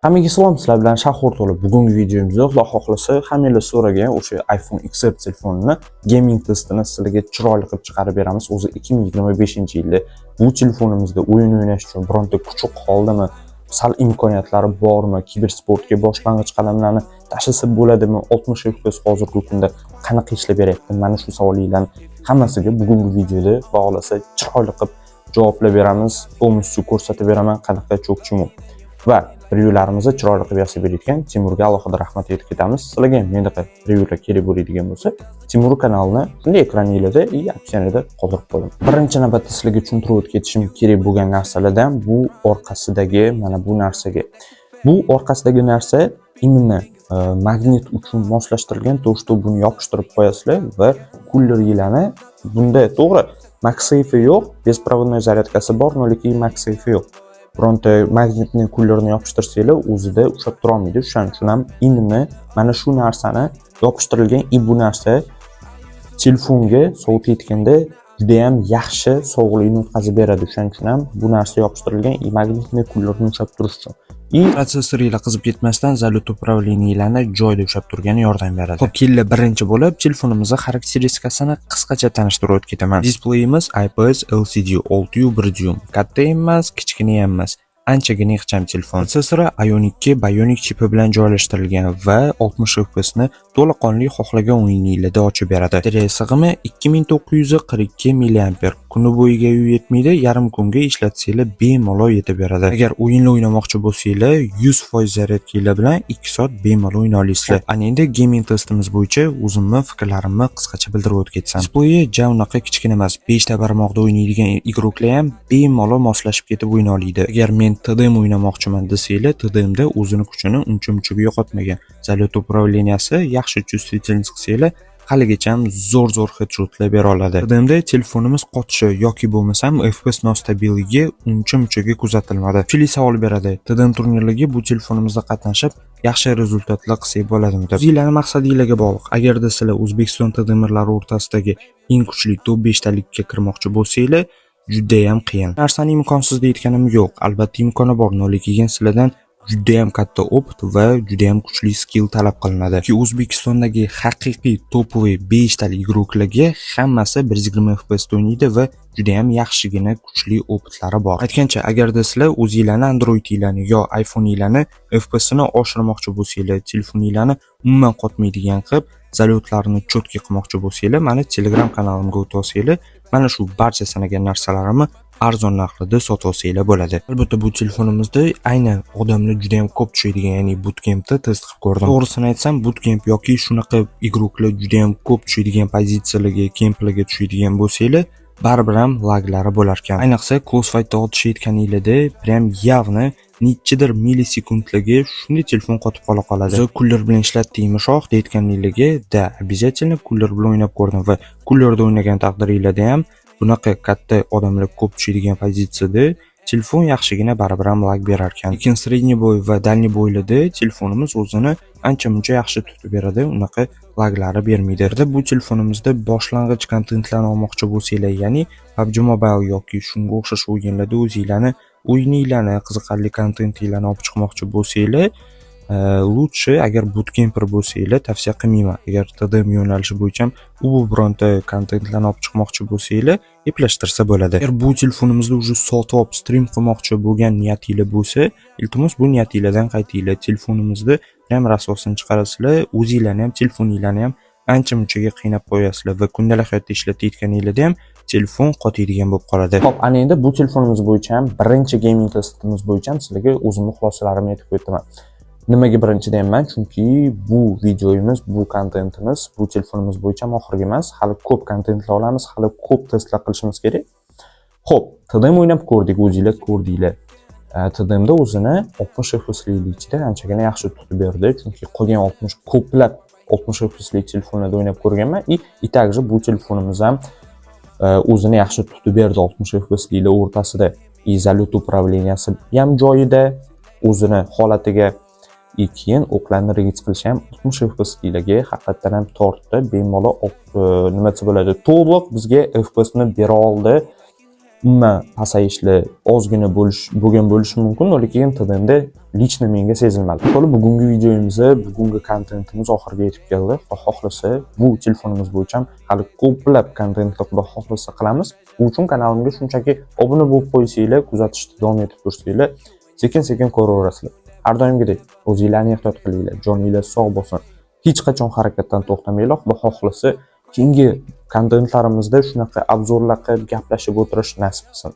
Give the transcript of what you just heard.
Hammaga salom, sizlar bilan Shahur to'lib. Bugungi videomizda, Xudo xohlasa, hammanglar so'ragan o'sha iPhone XR telefonini gaming testini sizlarga chiroyli qilib chiqarib beramiz. O'zi 2025-yilda bu telefonimizda o'yin o'ynash uchun bironta kuchi qoldimi? Sal imkoniyatlari bormi? Kibersportga boshlang'ich qadamlarni tashlasa bo'ladimi? 60 FPS hozirgi kunda qanaqa ishlab beryapti? Mana shu savollarning hammasiga bugungi videoda, Xudo xohlasa, chiroyli qilib javoblar beramiz. Полностью ko'rsatib beraman qanaqa cho'kchimu. Va reviewlarimizni chiroyli qilib yasab berayotgan Timurga alohida rahmat aytib ketamiz. Sizlarga ham mendaqa reviewlar kerak bo'ladigan bo'lsa, Timur kanalini shunday ekraninglarda и описание da qoldirib qo'ydim. Birinchi navbatda sizlarga tushuntirib o'tib ketishim kerak bo'lgan narsalardan bu orqasidagi mana bu narsaga. Bu orqasidagi narsa именно magnit uchun moslashtirilgan, то что buni yopishtirib qo'yasizlar va kulleringlarni bunda to'g'ri MagSafe yo'q, беспроводной зарядка si bor, но lekin MagSafe yo'q. Bironta magnitni kullerni yopishtirsanglar, o'zida ushlab turolmaydi. O'shaning uchun ham именно mana shu narsani yopishtirilgan и bu narsa telefonga sovutayotganda judayam yaxshi sovuqlikni o'tkazib beradi. O'shaning uchun ham bu narsa yopishtirilgan и magnitni kullerni ushlab turish uchun. И protsessoringlar qizib ketmasdan залёт управления larni joyida ushlab turgani yordam beradi. Xo'p, kelinglar, birinchi bo'lib telefonimizni xarakteristikasini qisqacha tanishtirib o'tib ketaman. Displeyimiz IPS LCD 6.1 dyum. Katta emas, kichkina ham emas. Anchagina ixcham telefon. Protsessori Ionic 2 Bionic chipi bilan joylashtirilgan va 60 FPS ni to'laqonli xohlagan o'yininglarda ochib beradi. Batareya sig'imi 2942 mAh. Kuni bo'yiga yetmaydi, yarim kunga ishlatsanglar, bemalol yetib beradi. Agar o'yinlar o'ynamoqchi bo'lsanglar, 100% zaryadkanglar bilan 2 soat bemalol o'ynay olasizlar. Ana endi gaming testimiz bo'yicha o'zimni fikrlarimni qisqacha bildirib o'tib ketsam. Displeyi ja unaqa kichkina emas. 5 ta barmoqda o'ynaydigan игрок lar ham bemalol moslashib ketib o'ynay oladi. Agar men TDM o'ynamoqchiman desanglar, TDMda o'zini kuchini uncha-munchaga yo'qotmagan. Залёт управления si yaxshi, чувствительность qilsanglar, haligacha zo'r-zo'r headshotlar bera oladi. TDMda telefonimiz qotishi yoki bo'lmasam FPS nostabilligi uncha-munchaga kuzatilmadi. Ko'pchilik savol beradi: TDM turnirlariga bu telefonimizda qatnashib, yaxshi результат lar qilsak bo'ladimi deb. O'zinglarni maqsadinglarga bog'liq. Agarda sizlar O'zbekiston TDMrlari o'rtasidagi eng kuchli top 5 talikka kirmoqchi bo'lsanglar, judayam qiyin. Narsani imkonsiz deyotganim yo'q. Albatta imkoni bor, lekin sizlardan judayam katta опыт va judayam kuchli skill talab qilinadi. Chunki O'zbekistondagi haqiqiy топовый 5 talik игрок larga hammasi 120 FPS da o'ynaydi va judayam yaxshigina kuchli опыт lari bor. Aytgancha, agarda sizlar o'zinglarni Androidinglarni yo iPhone'inglarni FPSini oshirmoqchi bo'lsanglar, telefoninglarni umuman qotmaydigan qilib, залёт larni чётко qilmoqchi bo'lsanglar, mani Telegram kanalimga o'tib olsanglar, mana shu barcha sanagan narsalarimni arzon narxlarda sotib olsanglar bo'ladi. Albatta bu telefonimizda aynan odamlar juda ham ko'p tushadigan, ya'ni bootcampda test qilib ko'rdim. To'g'risini aytsam, bootcamp yoki shunaqa игрок lar juda ham ko'p tushadigan pozitsiyalarga, kemplarga tushadigan bo'lsanglar, baribir ham laglari bo'lar ekan. Ayniqsa close fightda otishayotganinglarda прям явно nechidir millisekundlarga shunday telefon qotib qola qoladi. O'zi kuller bilan ishlatdingmi, shoh, deyotganinglarga, да, обязательно kuller bilan o'ynab ko'rdim va kullerda o'ynagan taqdiringlarda ham bunaqa katta odamlar ko'p tushadigan pozitsiyada telefon yaxshigina baribir ham lag berar ekan. Lekin средний бой va дальний бой larda telefonimiz o'zini ancha muncha yaxshi tutib beradi, unaqa laglari bermaydi. Bu telefonimizda boshlang'ich kontentlarni olmoqchi bo'lsanglar, ya'ni PUBG Mobile yoki shunga o'xshash o'yinlarda o'zinglarni o'yininglarni, qiziqarli kontentinglarni olib chiqmoqchi bo'lsanglar, лучше agar bootcamper bo'lsanglar, tavsiya qilmayman. Agar TDM yo'nalishi bo'yicha ham u bu bironta kontentlarni olib chiqmoqchi bo'lsanglar, eplashtirsa bo'ladi. Agar bu telefonimizni уже sotib olib stream qilmoqchi bo'lgan niyatinglar bo'lsa, iltimos, bu niyatinglardan qaytinglar. Telefonimizni ham rasvosini chiqarasizlar, o'zinglarni ham, telefoninglarni ham ancha munchaga qiynab qo'yasizlar va kundalik hayotda ishlatayotganinglarda ham telefon qotiydigan bo'lib qoladi. Xo'p, ana endi bu telefonimiz bo'yicha ham, birinchi gaming testimiz bo'yicha ham sizlarga o'zimni xulosalarimni aytib o'taman. Nimaga birinchi deyapman? Chunki bu videoyimiz, bu kontentimiz, bu telefonimiz bo'yicha ham oxirgi emas. Hali ko'p kontentlar olamiz, hali ko'p testlar qilishimiz kerak. Xo'p, TDM o'ynab ko'rdik, o'zinglar ko'rdinglar. TDMda o'zini 60 FPSlik ichida anchagina yaxshi tutib berdi, chunki qolgan 60 ko'plab 60 FPSlik telefonlarda o'ynab ko'rganman и также bu telefonimiz ham o'zini yaxshi tutib berdi 60 FPSliklar o'rtasida. И залёт управления si ham joyida, o'zini holatiga, и keyin o'qlarni регать qilishi ham 60 FPSliklarga haqiqatdan ham tortdi. Bemalol nima desa bo'ladi, to'liq bizga FPSni bera oldi. Umuman pasayishlar ozgina bo'lish bo'lgan bo'lishi mumkin, lekin TDMda лично menga sezilmadi. To'g'ri, bugungi videomizda, bugungi kontentimiz oxiriga yetib keldi. Xudo xohlasa, bu telefonimiz bo'yicha ham hali ko'plab kontentlar, Xudo xohlasa, qilamiz. Bu uchun kanalimga shunchaki obuna bo'lib qo'ysanglar, kuzatishda davom etib tursanglar, sekin-sekin ko'raverasizlar. Har doimgidek o'zinglarni ehtiyot qilinglar, joninglar sog' bo'lsin. Hech qachon harakatdan to'xtamanglar. Xudo xohlasa, keyingi kontentlarimizda shunaqa обзор lar qilib gaplashib o'tirish nasib qilsin.